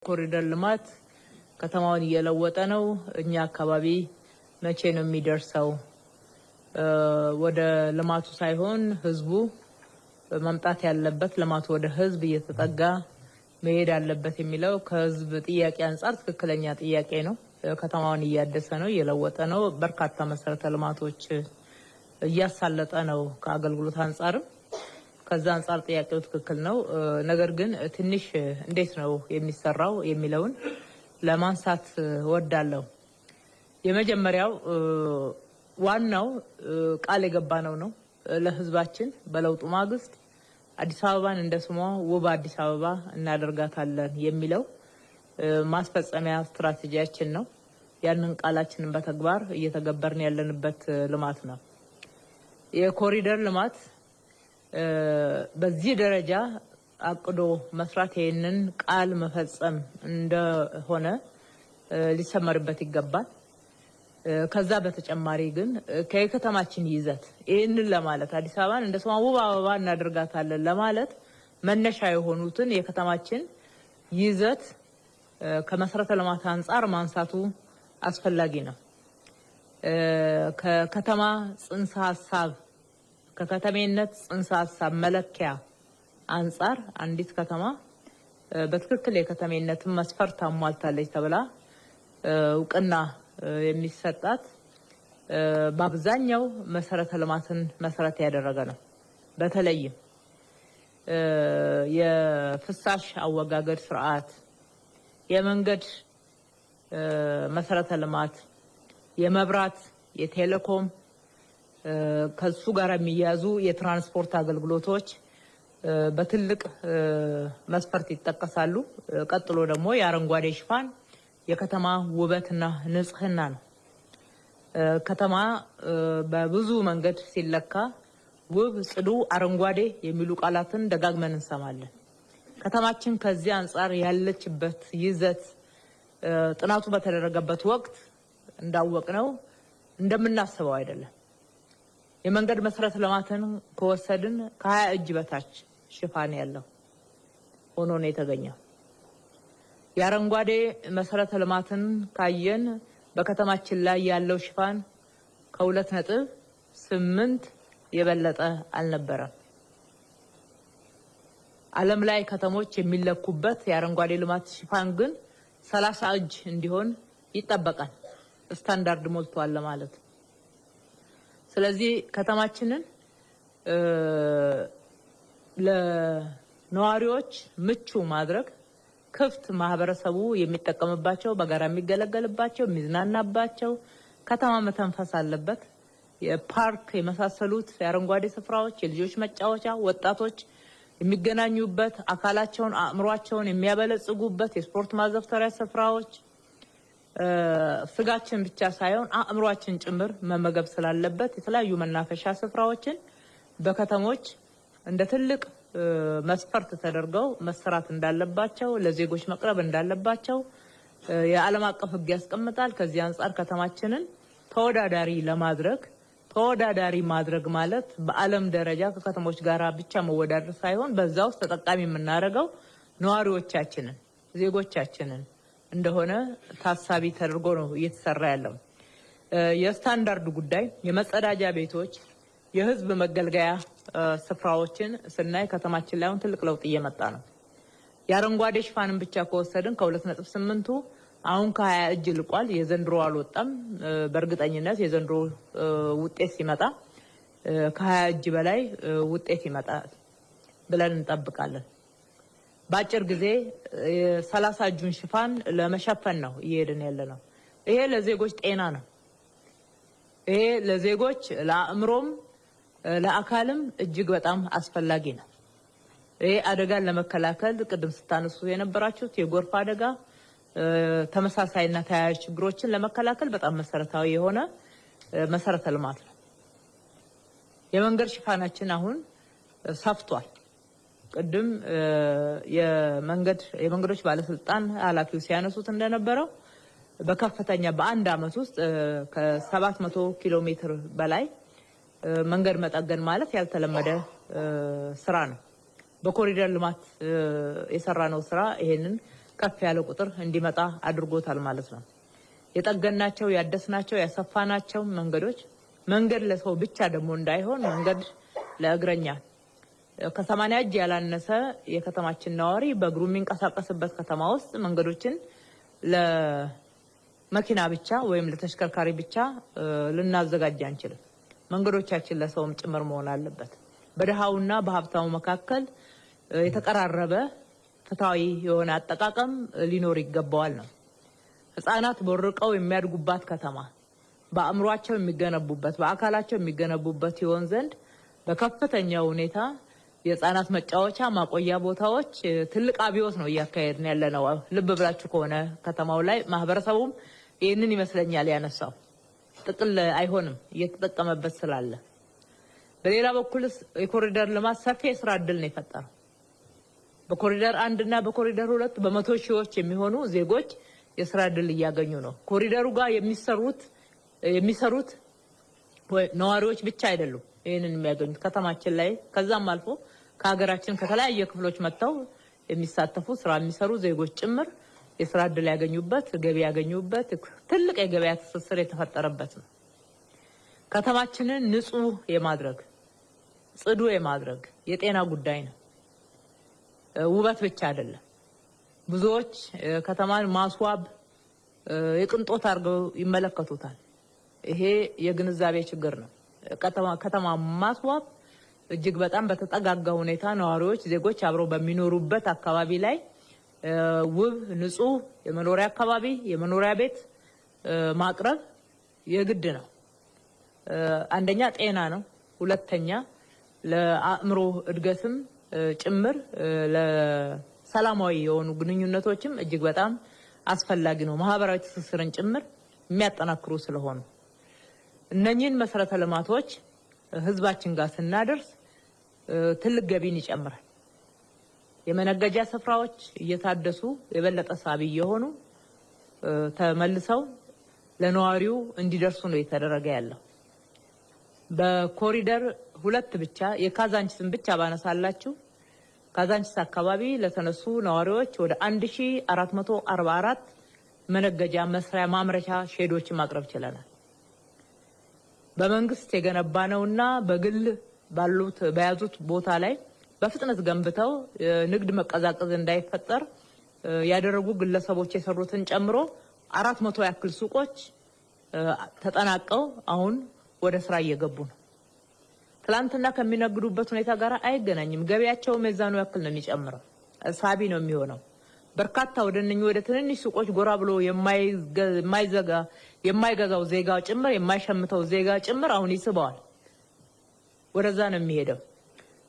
ኮሪደር ልማት ከተማውን እየለወጠ ነው። እኛ አካባቢ መቼ ነው የሚደርሰው? ወደ ልማቱ ሳይሆን ህዝቡ መምጣት ያለበት፣ ልማቱ ወደ ህዝብ እየተጠጋ መሄድ አለበት የሚለው ከህዝብ ጥያቄ አንጻር ትክክለኛ ጥያቄ ነው። ከተማውን እያደሰ ነው፣ እየለወጠ ነው። በርካታ መሰረተ ልማቶች እያሳለጠ ነው። ከአገልግሎት አንጻርም ከዛ አንጻር ጥያቄው ትክክል ነው። ነገር ግን ትንሽ እንዴት ነው የሚሰራው የሚለውን ለማንሳት እወዳለሁ። የመጀመሪያው ዋናው ቃል የገባነው ነው ለህዝባችን፣ በለውጡ ማግስት አዲስ አበባን እንደ ስሟ ውብ አዲስ አበባ እናደርጋታለን የሚለው ማስፈጸሚያ ስትራቴጂያችን ነው። ያንን ቃላችንን በተግባር እየተገበርን ያለንበት ልማት ነው። የኮሪደር ልማት በዚህ ደረጃ አቅዶ መስራት ይህንን ቃል መፈጸም እንደሆነ ሊሰመርበት ይገባል። ከዛ በተጨማሪ ግን ከየከተማችን ይዘት ይህንን ለማለት፣ አዲስ አበባን እንደ ስሟ ውብ አበባ እናደርጋታለን ለማለት መነሻ የሆኑትን የከተማችን ይዘት ከመሰረተ ልማት አንጻር ማንሳቱ አስፈላጊ ነው። ከከተማ ጽንሰ ሀሳብ፣ ከከተሜነት ጽንሰ ሀሳብ መለኪያ አንጻር አንዲት ከተማ በትክክል የከተሜነትን መስፈርት አሟልታለች ተብላ እውቅና የሚሰጣት በአብዛኛው መሰረተ ልማትን መሰረት ያደረገ ነው። በተለይም የፍሳሽ አወጋገድ ስርዓት፣ የመንገድ መሰረተ ልማት፣ የመብራት፣ የቴሌኮም፣ ከሱ ጋር የሚያያዙ የትራንስፖርት አገልግሎቶች በትልቅ መስፈርት ይጠቀሳሉ። ቀጥሎ ደግሞ የአረንጓዴ ሽፋን፣ የከተማ ውበትና ንጽህና ነው። ከተማ በብዙ መንገድ ሲለካ ውብ፣ ጽዱ፣ አረንጓዴ የሚሉ ቃላትን ደጋግመን እንሰማለን። ከተማችን ከዚህ አንጻር ያለችበት ይዘት ጥናቱ በተደረገበት ወቅት እንዳወቅነው እንደምናስበው አይደለም። የመንገድ መሰረተ ልማትን ከወሰድን ከ20 እጅ በታች ሽፋን ያለው ሆኖ ነው የተገኘው። የአረንጓዴ መሰረተ ልማትን ካየን በከተማችን ላይ ያለው ሽፋን ከ2.8 የበለጠ አልነበረም። ዓለም ላይ ከተሞች የሚለኩበት የአረንጓዴ ልማት ሽፋን ግን 30 እጅ እንዲሆን ይጠበቃል። ስታንዳርድ ሞልቷል ለማለት። ስለዚህ ከተማችንን ለነዋሪዎች ምቹ ማድረግ፣ ክፍት፣ ማህበረሰቡ የሚጠቀምባቸው፣ በጋራ የሚገለገልባቸው፣ የሚዝናናባቸው፣ ከተማ መተንፈስ አለበት። የፓርክ የመሳሰሉት የአረንጓዴ ስፍራዎች፣ የልጆች መጫወቻ፣ ወጣቶች የሚገናኙበት፣ አካላቸውን አእምሯቸውን የሚያበለጽጉበት የስፖርት ማዘውተሪያ ስፍራዎች፣ ስጋችን ብቻ ሳይሆን አእምሯችን ጭምር መመገብ ስላለበት የተለያዩ መናፈሻ ስፍራዎችን በከተሞች እንደ ትልቅ መስፈርት ተደርገው መሰራት እንዳለባቸው፣ ለዜጎች መቅረብ እንዳለባቸው የዓለም አቀፍ ሕግ ያስቀምጣል። ከዚህ አንጻር ከተማችንን ተወዳዳሪ ለማድረግ፣ ተወዳዳሪ ማድረግ ማለት በዓለም ደረጃ ከከተሞች ጋር ብቻ መወዳደር ሳይሆን በዛ ውስጥ ተጠቃሚ የምናደርገው ነዋሪዎቻችንን፣ ዜጎቻችንን እንደሆነ ታሳቢ ተደርጎ ነው እየተሰራ ያለው። የስታንዳርድ ጉዳይ፣ የመጸዳጃ ቤቶች፣ የህዝብ መገልገያ ስፍራዎችን ስናይ ከተማችን ላይ አሁን ትልቅ ለውጥ እየመጣ ነው። የአረንጓዴ ሽፋንን ብቻ ከወሰድን ከ2.8ቱ አሁን ከ20 እጅ ልቋል። የዘንድሮ አልወጣም። በእርግጠኝነት የዘንድሮ ውጤት ሲመጣ ከ20 እጅ በላይ ውጤት ይመጣል ብለን እንጠብቃለን። በአጭር ጊዜ የ30 እጁን ሽፋን ለመሸፈን ነው እየሄድን ያለ ነው። ይሄ ለዜጎች ጤና ነው። ይሄ ለዜጎች ለአእምሮም ለአካልም እጅግ በጣም አስፈላጊ ነው። ይሄ አደጋን ለመከላከል፣ ቅድም ስታነሱ የነበራችሁት የጎርፍ አደጋ፣ ተመሳሳይና ተያያዥ ችግሮችን ለመከላከል በጣም መሰረታዊ የሆነ መሰረተ ልማት ነው። የመንገድ ሽፋናችን አሁን ሰፍቷል። ቅድም የመንገዶች ባለስልጣን ኃላፊው ሲያነሱት እንደነበረው በከፍተኛ በአንድ አመት ውስጥ ከ700 ኪሎ ሜትር በላይ መንገድ መጠገን ማለት ያልተለመደ ስራ ነው። በኮሪደር ልማት የሰራነው ስራ ይሄንን ከፍ ያለ ቁጥር እንዲመጣ አድርጎታል ማለት ነው። የጠገናቸው፣ ያደስናቸው፣ ያሰፋናቸው መንገዶች መንገድ ለሰው ብቻ ደግሞ እንዳይሆን መንገድ ለእግረኛ ከ80 እጅ ያላነሰ የከተማችን ነዋሪ በእግሩ የሚንቀሳቀስበት ከተማ ውስጥ መንገዶችን ለመኪና ብቻ ወይም ለተሽከርካሪ ብቻ ልናዘጋጅ አንችልም። መንገዶቻችን ለሰውም ጭምር መሆን አለበት። በድሃውና በሀብታሙ መካከል የተቀራረበ ፍትሐዊ የሆነ አጠቃቀም ሊኖር ይገባዋል ነው። ህጻናት ቦርቀው የሚያድጉባት ከተማ በአእምሯቸው የሚገነቡበት፣ በአካላቸው የሚገነቡበት ይሆን ዘንድ በከፍተኛ ሁኔታ የህፃናት መጫወቻ ማቆያ ቦታዎች ትልቅ አብዮት ነው እያካሄድን ያለ ነው። ልብ ብላችሁ ከሆነ ከተማው ላይ ማህበረሰቡም ይህንን ይመስለኛል ያነሳው። ጥቅል አይሆንም እየተጠቀመበት ስላለ። በሌላ በኩል የኮሪደር ልማት ሰፊ የስራ እድል ነው የፈጠረው። በኮሪደር 1 እና በኮሪደር 2 በመቶ ሺዎች የሚሆኑ ዜጎች የስራ እድል እያገኙ ነው። ኮሪደሩ ጋር የሚሰሩት ነዋሪዎች ብቻ አይደሉም ይህንን የሚያገኙት፣ ከተማችን ላይ ከዛም አልፎ ከሀገራችን ከተለያየ ክፍሎች መጥተው የሚሳተፉ ስራ የሚሰሩ ዜጎች ጭምር የስራ እድል ያገኙበት፣ ገቢ ያገኙበት፣ ትልቅ የገበያ ትስስር የተፈጠረበት ነው። ከተማችንን ንጹህ የማድረግ፣ ጽዱ የማድረግ የጤና ጉዳይ ነው። ውበት ብቻ አይደለም። ብዙዎች ከተማን ማስዋብ የቅንጦት አድርገው ይመለከቱታል። ይሄ የግንዛቤ ችግር ነው። ከተማ ማስዋብ እጅግ በጣም በተጠጋጋ ሁኔታ ነዋሪዎች፣ ዜጎች አብረው በሚኖሩበት አካባቢ ላይ ውብ፣ ንጹህ የመኖሪያ አካባቢ፣ የመኖሪያ ቤት ማቅረብ የግድ ነው። አንደኛ ጤና ነው። ሁለተኛ ለአእምሮ እድገትም ጭምር ለሰላማዊ የሆኑ ግንኙነቶችም እጅግ በጣም አስፈላጊ ነው። ማህበራዊ ትስስርን ጭምር የሚያጠናክሩ ስለሆኑ እነኚህን መሰረተ ልማቶች ህዝባችን ጋር ስናደርስ ትልቅ ገቢን ይጨምራል። የመነገጃ ስፍራዎች እየታደሱ የበለጠ ሳቢ እየሆኑ ተመልሰው ለነዋሪው እንዲደርሱ ነው የተደረገ ያለው። በኮሪደር 2 ብቻ የካዛንቺስን ብቻ ባነሳላችሁ ካዛንቺስ አካባቢ ለተነሱ ነዋሪዎች ወደ 1444 መነገጃ መስሪያ ማምረቻ ሼዶችን ማቅረብ ችለናል። በመንግስት የገነባ ነውና በግል ባሉት በያዙት ቦታ ላይ በፍጥነት ገንብተው ንግድ መቀዛቀዝ እንዳይፈጠር ያደረጉ ግለሰቦች የሰሩትን ጨምሮ 400 ያክል ሱቆች ተጠናቀው አሁን ወደ ስራ እየገቡ ነው። ትላንትና ከሚነግዱበት ሁኔታ ጋር አይገናኝም። ገበያቸው የዛኑ ያክል ነው የሚጨምረው፣ ሳቢ ነው የሚሆነው። በርካታ ወደ እነኚህ ወደ ትንንሽ ሱቆች ጎራ ብሎ የማይገዛው ዜጋ ጭምር፣ የማይሸምተው ዜጋ ጭምር አሁን ይስበዋል። ወደዛ ነው የሚሄደው።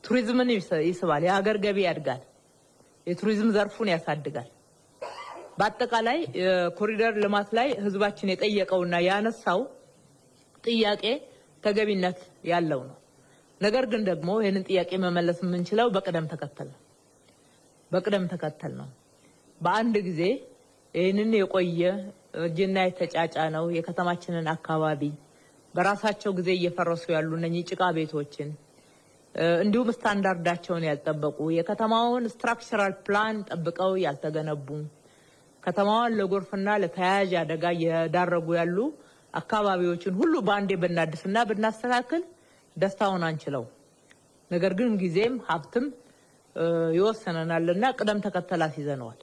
ቱሪዝምን ይስባል። የሀገር ገቢ ያድጋል። የቱሪዝም ዘርፉን ያሳድጋል። በአጠቃላይ የኮሪደር ልማት ላይ ህዝባችን የጠየቀውና ያነሳው ጥያቄ ተገቢነት ያለው ነው። ነገር ግን ደግሞ ይህንን ጥያቄ መመለስ የምንችለው በቅደም ተከተል ነው። በቅደም ተከተል ነው። በአንድ ጊዜ ይህንን የቆየ እርጅና የተጫጫነው የከተማችንን አካባቢ በራሳቸው ጊዜ እየፈረሱ ያሉ እነኚህ ጭቃ ቤቶችን እንዲሁም ስታንዳርዳቸውን ያልጠበቁ፣ የከተማውን structural plan ጠብቀው ያልተገነቡ፣ ከተማዋን ለጎርፍና ለተያያዥ አደጋ እየዳረጉ ያሉ አካባቢዎችን ሁሉ በአንዴ ብናድስና ብናስተካክል ደስታውን አንችለው። ነገር ግን ጊዜም ሀብትም ይወሰነናልና ቅደም ተከተል አስይዘነዋል።